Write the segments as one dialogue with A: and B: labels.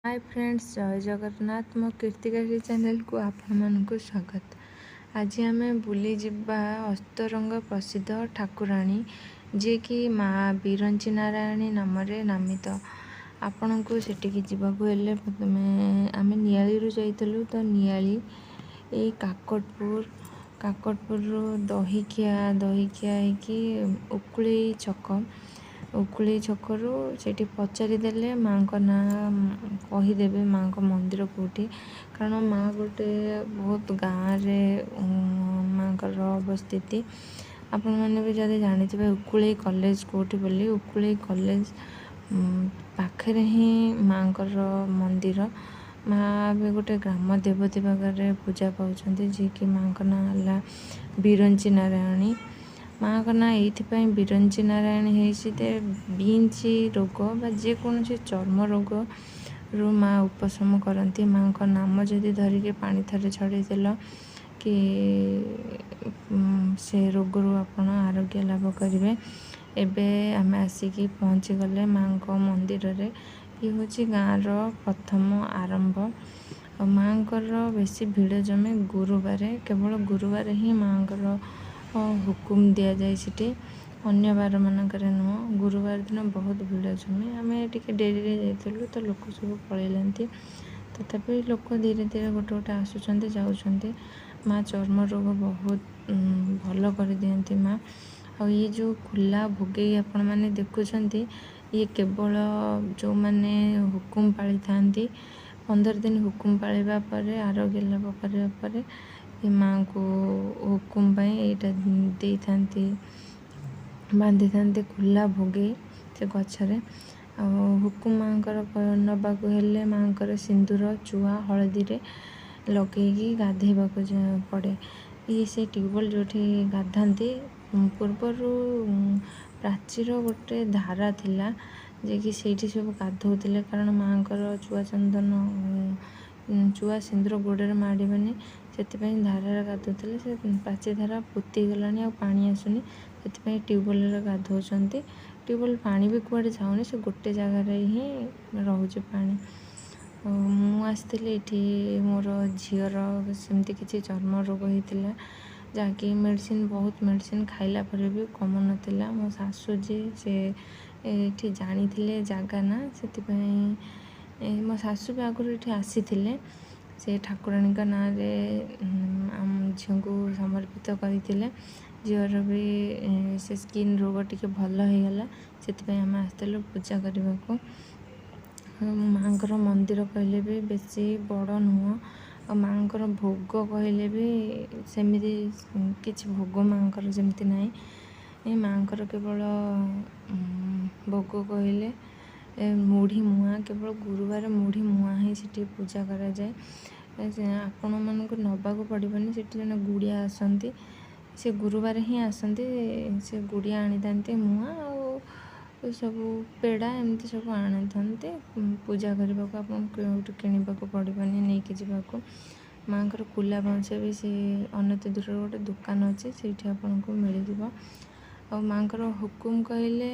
A: ହାଏ friends, ଜୟ ଜଗନ୍ନାଥ। ମୋ କୀର୍ତ୍ତିକାଶ୍ରୀ ଚ୍ୟାନେଲକୁ ଆପଣମାନଙ୍କୁ ସ୍ୱାଗତ। ଆଜି ଆମେ ବୁଲିଯିବା ଅସ୍ତରଙ୍ଗ ପ୍ରସିଦ୍ଧ ଠାକୁରାଣୀ, ଯିଏକି ମା ବିରଞ୍ଚି ନାରାୟଣୀ ନାମରେ ନାମିତ। ଆପଣଙ୍କୁ ସେଠିକି ଯିବାକୁ ହେଲେ ପ୍ରଥମେ ଆମେ ନିଆଳିରୁ ଯାଇଥିଲୁ, ତ ନିଆଳି ଏଇ କାକଟପୁର, କାକଟପୁରରୁ ଦହିଖିଆ, ଦହିଖିଆ ହେଇକି ଉକୁଳେଇ ଛକ, ଉକୁଳେଇ ଛକରୁ ସେଇଠି ପଚାରିଦେଲେ ମାଆଙ୍କ ନାଁ କହିଦେବେ, ମାଆଙ୍କ ମନ୍ଦିର କେଉଁଠି। କାରଣ ମା' ଗୋଟେ ବହୁତ ଗାଁରେ ମାଆଙ୍କର ଅବସ୍ଥିତି। ଆପଣମାନେ ବି ଯଦି ଜାଣିଥିବେ ଉକୁଳେଇ କଲେଜ କେଉଁଠି ବୋଲି, ଉକୁଳେଇ କଲେଜ ପାଖରେ ହିଁ ମାଆଙ୍କର ମନ୍ଦିର। ମା' ବି ଗୋଟେ ଗ୍ରାମ ଦେବତୀ ପାଖରେ ପୂଜା ପାଉଛନ୍ତି, ଯିଏକି ମାଆଙ୍କ ନାଁ ହେଲା ବିରଞ୍ଚି ନାରାୟଣୀ। ମାଆଙ୍କ ନାଁ ଏଇଥିପାଇଁ ବିରଞ୍ଚି ନାରାୟଣୀ ହେଇଛି ଯେ ବିଞ୍ଚି ରୋଗ ବା ଯେକୌଣସି ଚର୍ମ ରୋଗରୁ ମା' ଉପଶମ କରନ୍ତି। ମାଆଙ୍କ ନାମ ଯଦି ଧରିକି ପାଣି ଥରେ ଛଡ଼େଇଦେଲ କି ସେ ରୋଗରୁ ଆପଣ ଆରୋଗ୍ୟ ଲାଭ କରିବେ। ଏବେ ଆମେ ଆସିକି ପହଞ୍ଚିଗଲେ ମାଆଙ୍କ ମନ୍ଦିରରେ। ଇଏ ହେଉଛି ଗାଁର ପ୍ରଥମ ଆରମ୍ଭ। ଆଉ ମାଆଙ୍କର ବେଶୀ ଭିଡ଼ ଜମେ ଗୁରୁବାର, କେବଳ ଗୁରୁବାର ହିଁ ମାଆଙ୍କର ହୁକୁମ ଦିଆଯାଏ ସେଠି, ଅନ୍ୟ ବାରମାନଙ୍କରେ ନୁହଁ। ଗୁରୁବାର ଦିନ ବହୁତ ଭିଡ଼ ଜମେ। ଆମେ ଟିକେ ଡେରିରେ ଯାଇଥିଲୁ, ତ ଲୋକ ସବୁ ପଳେଇଲେଣି, ତଥାପି ଲୋକ ଧୀରେ ଧୀରେ ଗୋଟେ ଗୋଟେ ଆସୁଛନ୍ତି, ଯାଉଛନ୍ତି। ମା' ଚର୍ମ ରୋଗ ବହୁତ ଭଲ କରିଦିଅନ୍ତି ମା'। ଆଉ ଇଏ ଯେଉଁ କୁଲା ଭୋଗେଇ ଆପଣମାନେ ଦେଖୁଛନ୍ତି, ଇଏ କେବଳ ଯେଉଁମାନେ ହୁକୁମ ପାଳିଥାନ୍ତି, 15 ଦିନ ହୁକୁମ ପାଳିବା ପରେ, ଆରୋଗ୍ୟ ଲାଭ କରିବା ପରେ ଏ ମାଆଙ୍କୁ ହୁକୁମ ପାଇଁ ଏଇଟା ଦେଇଥାନ୍ତି, ବାନ୍ଧିଥାନ୍ତି କୁଲା ଭୋଗେଇ ସେ ଗଛରେ। ଆଉ ହୁକୁମ ମାଆଙ୍କର ନେବାକୁ ହେଲେ ମାଆଙ୍କର ସିନ୍ଦୁର, ଚୁଆ, ହଳଦୀରେ ଲଗେଇକି ଗାଧେଇବାକୁ ପଡ଼େ। ଇଏ ସେ ଟ୍ୟୁବୱେଲ୍ ଯେଉଁଠି ଗାଧାନ୍ତି। ପୂର୍ବରୁ ପ୍ରାଚୀର ଗୋଟେ ଧାରା ଥିଲା, ଯିଏକି ସେଇଠି ସବୁ ଗାଧୋଉଥିଲେ, କାରଣ ମାଆଙ୍କର ଚୁଆ ଚନ୍ଦନ, ଚୁଆ ସିନ୍ଦୁର ଗୋଡ଼ରେ ମାଡ଼ିବନି, ସେଥିପାଇଁ ଧାରାରେ ଗାଧୋଉଥିଲେ। ସେ ପ୍ରାଚୀ ଧାରା ପୋତି ଗଲାଣି, ଆଉ ପାଣି ଆସୁନି, ସେଥିପାଇଁ ଟ୍ୟୁବୱେଲ୍ରେ ଗାଧୋଉଛନ୍ତି। ଟ୍ୟୁବୱେଲ୍ ପାଣି ବି କୁଆଡ଼େ ଯାଉନି, ସେ ଗୋଟେ ଜାଗାରେ ହିଁ ରହୁଛି ପାଣି। ଆଉ ମୁଁ ଆସିଥିଲି ଏଇଠି, ମୋର ଝିଅର ସେମିତି କିଛି ଚର୍ମ ରୋଗ ହେଇଥିଲା, ଯାହାକି ମେଡ଼ିସିନ, ବହୁତ ମେଡ଼ିସିନ ଖାଇଲା ପରେ ବି କମୁନଥିଲା। ମୋ ଶାଶୁ ଯିଏ, ସେ ଏଇଠି ଜାଣିଥିଲେ ଜାଗା ନା, ସେଥିପାଇଁ ମୋ ଶାଶୁ ବି ଆଗରୁ ଏଠି ଆସିଥିଲେ। ସେ ଠାକୁରାଣୀଙ୍କ ନାଁରେ ଆମ ଝିଅଙ୍କୁ ସମର୍ପିତ କରିଥିଲେ। ଝିଅର ବି ସେ ସ୍କିନ୍ ରୋଗ ଟିକେ ଭଲ ହେଇଗଲା, ସେଥିପାଇଁ ଆମେ ଆସିଥିଲୁ ପୂଜା କରିବାକୁ। ମାଆଙ୍କର ମନ୍ଦିର କହିଲେ ବି ବେଶୀ ବଡ଼ ନୁହଁ, ଆଉ ମାଆଙ୍କର ଭୋଗ କହିଲେ ବି ସେମିତି କିଛି ଭୋଗ ମାଆଙ୍କର ଯେମିତି ନାହିଁ। ଏ ମାଆଙ୍କର କେବଳ ଭୋଗ କହିଲେ ମୁଢ଼ି ମୁଆଁ, କେବଳ ଗୁରୁବାର ମୁଢ଼ି ମୁଆଁ ହିଁ ସେଠି ପୂଜା କରାଯାଏ। ଆପଣମାନଙ୍କୁ ନେବାକୁ ପଡ଼ିବନି, ସେଠି ଜଣେ ଗୁଡ଼ିଆ ଆସନ୍ତି, ସେ ଗୁରୁବାର ହିଁ ଆସନ୍ତି। ସେ ଗୁଡ଼ିଆ ଆଣିଥାନ୍ତି ମୁଆଁ ଆଉ ସବୁ ପେଡ଼ା, ଏମିତି ସବୁ ଆଣିଥାନ୍ତି ପୂଜା କରିବାକୁ। ଆପଣଙ୍କୁ କେଉଁଠୁ କିଣିବାକୁ ପଡ଼ିବନି ନେଇକି ଯିବାକୁ। ମାଆଙ୍କର କୁଲା ବାଉଁଶ ବି ସେ ଅନତି ଦୂରରେ ଗୋଟେ ଦୋକାନ ଅଛି, ସେଇଠି ଆପଣଙ୍କୁ ମିଳିଯିବ। ଆଉ ମାଆଙ୍କର ହୁକୁମ କହିଲେ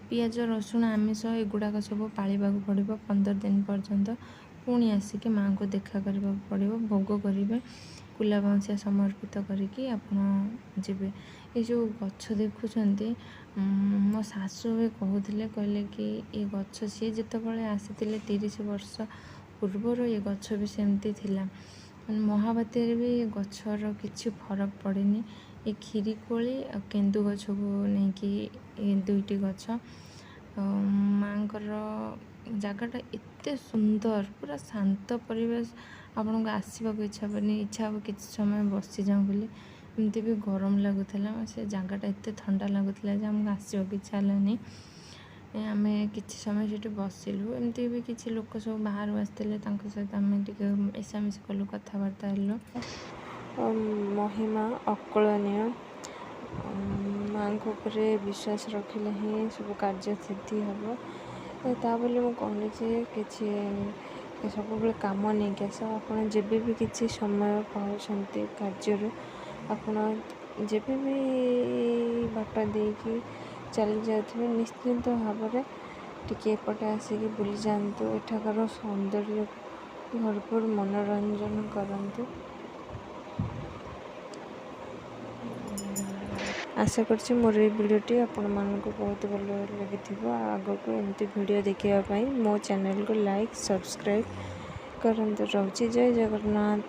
A: ପିଆଜ, ରସୁଣ, ଆମିଷ ଏଗୁଡ଼ାକ ସବୁ ପାଳିବାକୁ ପଡ଼ିବ 15 ଦିନ ପର୍ଯ୍ୟନ୍ତ। ପୁଣି ଆସିକି ମାଆଙ୍କୁ ଦେଖା କରିବାକୁ ପଡ଼ିବ, ଭୋଗ କରିବେ, କୁଲା ବାଉଁଶିଆ ସମର୍ପିତ କରିକି ଆପଣ ଯିବେ। ଏ ଯେଉଁ ଗଛ ଦେଖୁଛନ୍ତି, ମୋ ଶାଶୁ ବି କହୁଥିଲେ, କହିଲେ କି ଏ ଗଛ ସିଏ ଯେତେବେଳେ ଆସିଥିଲେ 30 ବର୍ଷ ପୂର୍ବରୁ, ଏ ଗଛ ବି ସେମିତି ଥିଲା। ମାନେ ମହାବାତ୍ୟାରେ ବି ଏ ଗଛର କିଛି ଫରକ ପଡ଼ିନି। ଏ କ୍ଷୀରି କୋଳି ଆଉ କେନ୍ଦୁ ଗଛକୁ ନେଇକି ଏ ଦୁଇଟି ଗଛ। ଆଉ ମାଆଙ୍କର ଜାଗାଟା ଏତେ ସୁନ୍ଦର, ପୁରା ଶାନ୍ତ ପରିବେଶ, ଆପଣଙ୍କୁ ଆସିବାକୁ ଇଚ୍ଛା ହେବନି, ଇଚ୍ଛା ହେବ କିଛି ସମୟ ବସିଯାଉଁ ବୋଲି। ଏମିତି ବି ଗରମ ଲାଗୁଥିଲା, ସେ ଜାଗାଟା ଏତେ ଥଣ୍ଡା ଲାଗୁଥିଲା ଯେ ଆମକୁ ଆସିବାକୁ ଇଚ୍ଛା ହେଲାନି। ଆମେ କିଛି ସମୟ ସେଠି ବସିଲୁ। ଏମିତି ବି କିଛି ଲୋକ ସବୁ ବାହାରୁ ଆସିଥିଲେ, ତାଙ୍କ ସହିତ ଆମେ ଟିକେ ମିଶାମିଶି କଲୁ, କଥାବାର୍ତ୍ତା ହେଲୁ।
B: ମହିମା ଅକଳନୀୟ। ମାଆଙ୍କ ଉପରେ ବିଶ୍ୱାସ ରଖିଲେ ହିଁ ସବୁ କାର୍ଯ୍ୟ ସିଦ୍ଧି ହେବ। ତା ବୋଲି ମୁଁ କହୁନି ଯେ କିଛି ସବୁବେଳେ କାମ ନେଇକି ଆସ। ଆପଣ ଯେବେ ବି କିଛି ସମୟ ପାଉଛନ୍ତି କାର୍ଯ୍ୟରୁ, ଆପଣ ଯେବେ ବି ବାଟ ଦେଇକି ଚାଲି ଯାଉଥିବେ, ନିଶ୍ଚିନ୍ତ ଭାବରେ ଟିକେ ଏପଟେ ଆସିକି ବୁଲିଯାଆନ୍ତୁ, ଏଠାକାର ସୌନ୍ଦର୍ଯ୍ୟ ଭରପୁର ମନୋରଞ୍ଜନ କରନ୍ତୁ। ଆଶା କରୁଛି ମୋର ଏଇ ଭିଡ଼ିଓଟି ଆପଣମାନଙ୍କୁ ବହୁତ ଭଲ ଲାଗିଥିବ। ଆଗକୁ ଏମିତି ଭିଡ଼ିଓ ଦେଖିବା ପାଇଁ ମୋ ଚ୍ୟାନେଲକୁ ଲାଇକ୍, ସବସ୍କ୍ରାଇବ୍ କରନ୍ତୁ। ରହୁଛି, ଜୟ ଜଗନ୍ନାଥ।